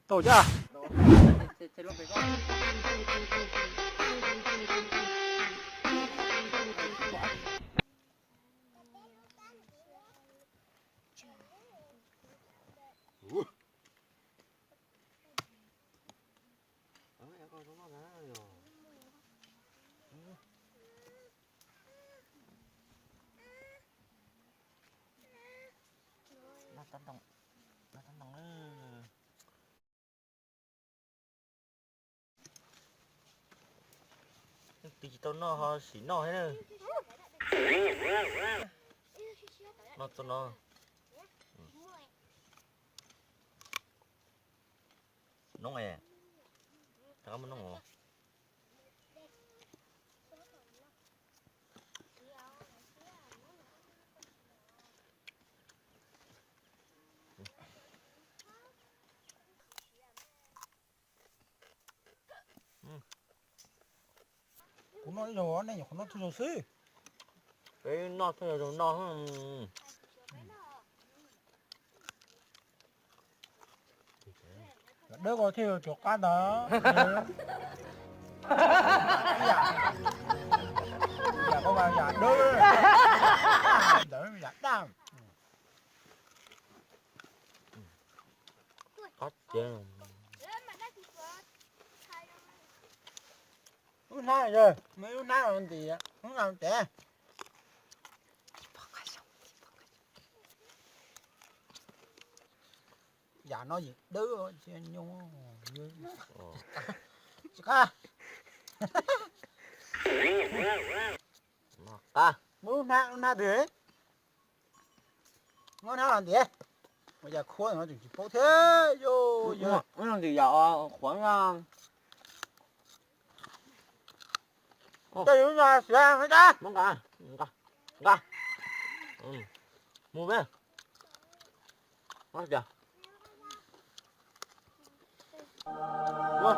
Tau cas? Leej twg tsis tau noj ho sim noj thiab na. Noj txoj no. Noob es, rov qab muab noob os. Kuv noj ib zaug, nej nyuam qhuav noj txhua zaus xwb. Peb noj txhua zaus no. Yam dawb ko thiaj yuav rov qab ntag. Yam ko mas yam dawb, ntawd yam daj. Qab tiag. Lub hnab, muaj ib lub hnab no ntim, hnub no ntim. Yam no yim dawb tsis nyoo. Tsis qab. Qab. Muab lub hnab, lub hnab twg? Muab hnab los ntim. Ua cas khuab no tseem tsis paub thiab. Yog ntim yam qhuav no. Tej lub no siav, nqa, nqa, nqa. Mus peb. Ua cas, ua,